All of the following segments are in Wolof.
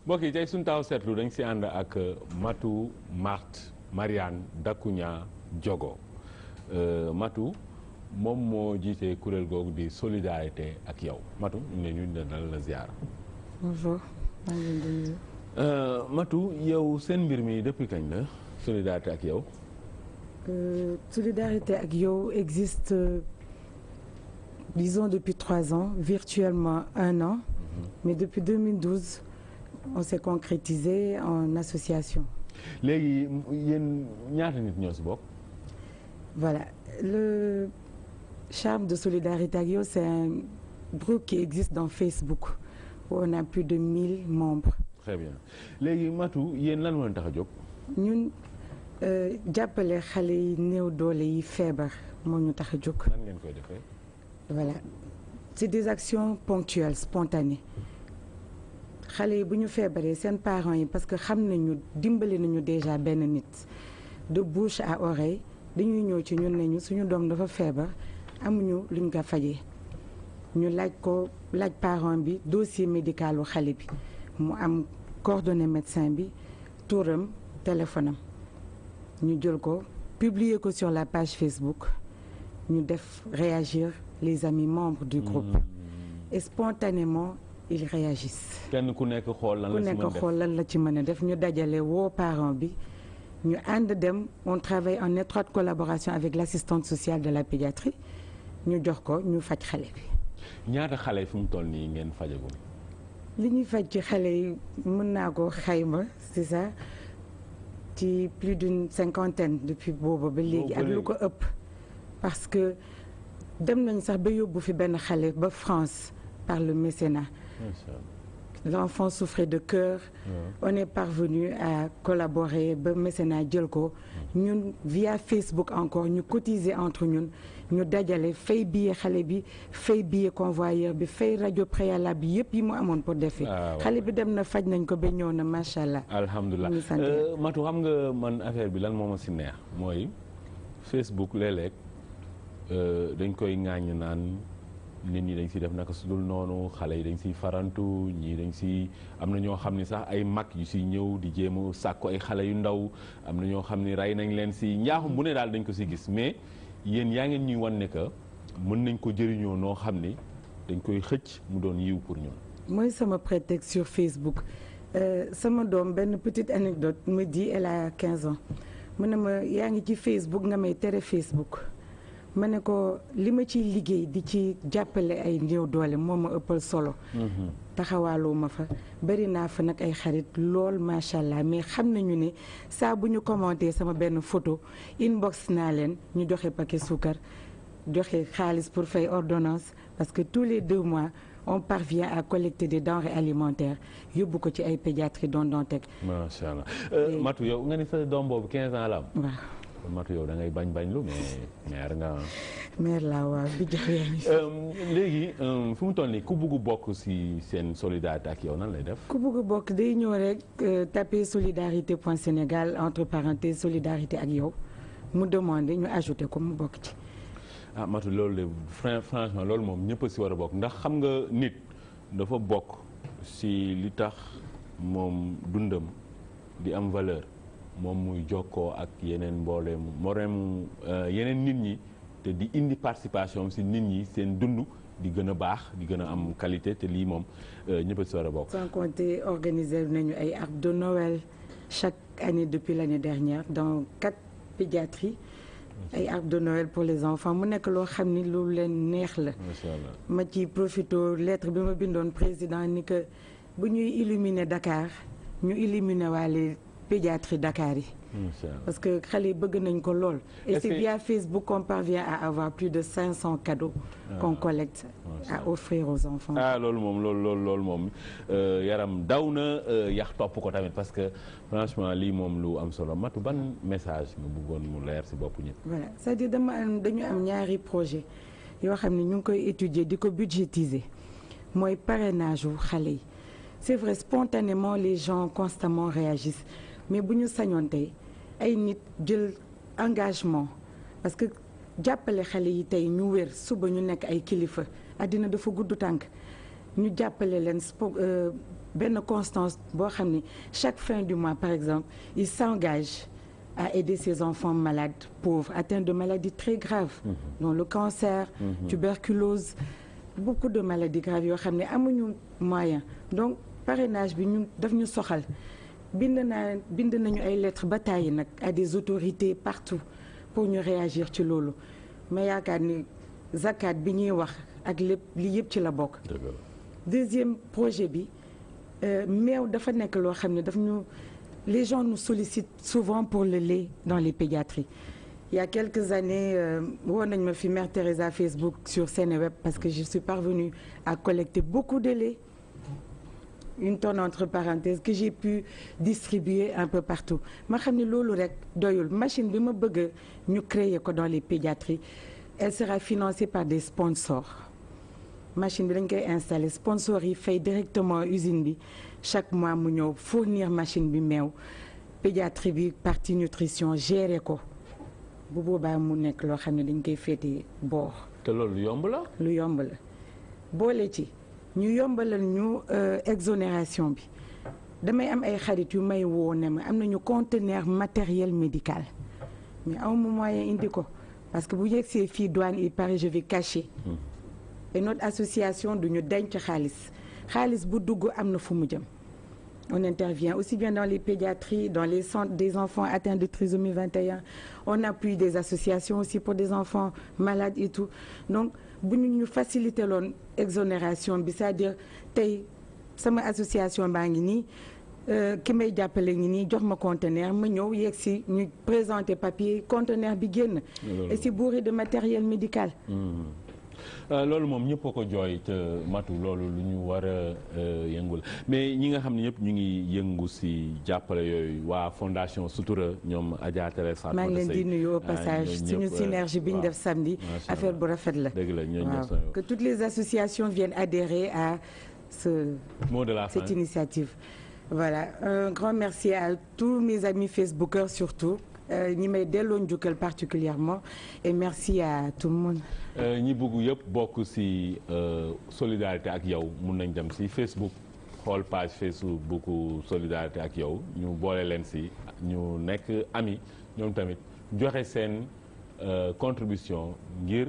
mbokk yi tey suñu taw seetlu dañ si ànd ak Matou Marthe Mariane Dakuña Diogo Matou moom moo jiite kuréel googu di solidarité ak yow Matou ñu ne ñu dal la ziar. bonjour. Matou yow seen mbir mi depuis kañ la solidarité ak yow. Solidarité ak yow existe disons depuis 3 ans, virtuellement 1 an, mais depuis 2012 on s'est concrétisé en association. léegi yéen ñaata nit ñoo si bokk. Voilà, le charme de Solidarité ak yow, c'est un groupe qui existe dans Facebook où on a plus de 1000 membres. Très bien léegi Matou yéen lan moo leen tax a jóg. ñun jàppale xale yi néew doole yi feebar moo ñu tax a jóg. nan ngeen koy defee. Voilà, c'est des actions ponctuelles spontanées. xale yi bu ñu feebaree seen parents yi parce que xam nañu dimbali nañu déjà benn nit de bouche à oreille dañuy ñëw ci ñun nañu suñu doom dafa feebar amuñu luñ ko fajee ñu laaj parent bi dossier médicalu xale bi mu am coordonnée médecin bi turam téléphone am ñu jël ko publier ko sur la page Facebook ñu def réagir les amis membres du groupe et spontanément ils réagissent. kenn ku nekk xool lan la ci mën a def ñu dajale woo parent bi ñu ànd dem on travaille en étroite collaboration avec l'assistante sociale de la pédiatrie ñu jox ko ñu faj xale bi. ñaata xale fu mu toll nii ngeen fajagum. li ñuy faj ci xale yi mën naa ko xayma c'est ça ci plus d'une 50aine depuis boobu ba léegi ak lu ko ëpp parce que dem nañ sax ba yóbbu fi benn xale ba France par le mécénat. L'enfant souffrait de cœur. On est parvenu à collaborer ba mécénat jël ko ñun via Facebook encore ñu cotiser entre ñun ñu dajale fay billet xale bi fay billet convoyeur bi fay rajo préalable bi yëpp yi mu amoon pour defi xale bi dem na faj nañ ko ba ñëw na macha allah. alhamdulilah Matou xam nga man affaire bi lan moo ma si neex mooy Facebook léeg-léeg dañ koy ŋaañ naan. nit ñi dañ siy def naka su dul noonu xale yi dañ siy farantu ñii dañ si am na ñoo xam ni sax ay mag yu siy ñëw di jéem a sàkku ay xale yu ndaw am na ñoo xam ni rey nañ leen si njaaxum bu ne daal dañ ko si gis mais yéen yaa ngeen ñuy wan ne que mën nañ ko jëriñoo noo xam ni dañ koy xëcc mu doon yiw pour ñun. mooy sama prétexte sur Facebook sama doom benn petite anecdote me dit elle a 15 ans mu ne ma yaa ngi ci Facebook nga may tere Facebook. ma ne ko li ma ciy liggéey di ci jàppale ay néew doole moo ma ëppal solo. taxawaaloo ma fa bari naa fa nag ay xarit lool macha allah mais xam nañu ne saa bu ñu commenté sama benn photo inbox naa leen ñu joxe paquet suukar joxe xaalis pour fay ordonnance parce que tous les 2 mois on parvient à collecter des denrées alimentaires yóbbu ko ci ay pédiatrie Dantec. macha allah Matou yow nga ni sa doom boobu 15 ans la am. waaw. Matou yow da ngay bañ lu mais mère nga. mère la waaw bi jafe léegi fu mu toll nii ku bugg bokk ci seen solidarité ak yow nan lay def. ku bugg bokk day ñëw rek taper solidarité.sénégal entre parenthèses solidarité ak yow mu demander ñu ajouter ko mu bokk ci. ah Matou loolu de franchement loolu moom ñëpp a ci war a bokk ndax xam nga nit dafa bokk ci li tax moom dundam di am valeur. moom muy jokkoo ak yeneen mbooleemu yeneen nit ñi te di indi participation ci nit ñi seen dund di gën a baax di gën a am qualité te lii moom ñëpp a ci war a bokk. sans compter organiser nañu ay arbres de Noël chaque année depuis l'année dernière dans 4 pédiatries. ay arbres de Noël pour les enfants mu nekk loo xam ni lu leen neex la. macha allah ma ci profito lettre bi ma bindoon président ni que bu ñuy illuminer Dakar ñu illuminer waale. pédiatrie Dakar yi. parce que xale yi bëgg nañ ko lool. et c'est via Facebook qu'on parvient à avoir plus de 500 cadeaux. qu'on collecte à offrir aux enfants. loolu moom loolu moom yaram daw na yax topp ko tamit parce que franchement lii moom lu am solo Matou ban message nga bëggoon mu leer ci boppu ñëpp. voilà c'est-à-dire dañu am ñaari projet yoo xam ne ñu ngi koy étudier di ko budgétiser mooy parrainage wu xale yi c'est vrai spontanément les gens constamment réagissent. mais bu ñu sañoon tey ay nit jël engagement parce que jàppale xale yi tey ñu wér suba ñu nekk ay kilifa àddina dafa gudd tànk ñu jàppale leen benn constance boo xam ne chaque fin du mois par exemple il s'engage à aider ces enfants malades pauvres atteints de maladies très graves dont le cancer tuberculose beaucoup de maladies graves yoo xam ne amuñu moyen donc parrainage bi ñun daf ñu soxal bind nañu ay lettres ba tàyyi nag à des autorités partout pour ñu réagir ci loolu mais yaakaar ni zakat bi ñuy wax ak lépp li yëpp ci la bokk. Deuxième projet bi meew dafa nekk loo xam ne daf ñu les gens nous sollicitent souvent pour le lait dans les pédiatries. Il y a quelques années woon nañ ma fi Mère Teresa Facebook sur Seneweb parce que je suis parvenue à collecter beaucoup de lait. Une tonne entre parenthèses que j'ai pu distribuer un peu partout ma xam ne loolu rek doyul machine bi ma bëgg ñu créer ko dans les pédiatries elle sera financée par des sponsors machine bi dañ koy installer sponsors yi fay directement usine bi chaque mois mu ñëw fournir machine bi meew pédiatrie bi partie nutrition gérer ko bu boobaa mu nekk loo xam ne dañ koy féete boor. te loolu lu yomb la. lu yomb la boole ci. ñu yombalal ñu exonération bi damay am ay xarit yu may woo ne ma am nañu conteneur matériel médical mais awma moyen indi ko parce que bu yegsee fii douane il paraît je vais cacher et notre association duñu denc xaalis bu dugg am na fu mu jëm on intervient aussi bien dans les pédiatries dans les centres des enfants atteints de trisomie 21 on appuie des associations aussi pour des enfants malades et tout donc bu ñu faciliter loon exonération bi c'est-à-dire tey sama association baa ngi nii ki may jàppale ngi nii jox ma conteneur ma ñëw yegg si ñu présenter papier conteneur bi génn et c'est bourré de matériel médical. loolu moom ñëpp a ko jooy te matu loolu lu ñu war a yëngul mais ñi nga xam ne ñëpp ñu ngi yëngu si jàppale yooyu waa fondation Sutura ñoom Adja Teresa maa ngi leen di nuyu au passage suñu synergie bi ñu def samedi affaire bu rafet la. dëgg la waaw que toutes les associations viennent adhérer à mot de la fin. cette initiative. Voilà un grand merci à tous mes amis facebookers surtout. ñi may delloo njukkal particulièrement et merci à tout le monde. ñi bëgg yëpp bokk ci solidarité ak yow mun nañ dem ci Facebook xool page Facebook solidarité ak yow ñu boole leen ci ñu nekk ami ñoom tamit joxe seen contribution ngir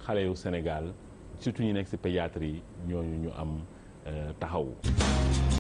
xale yu Sénégal surtout ñu nekk ci pédiatrie ñooñu ñu am taxawu.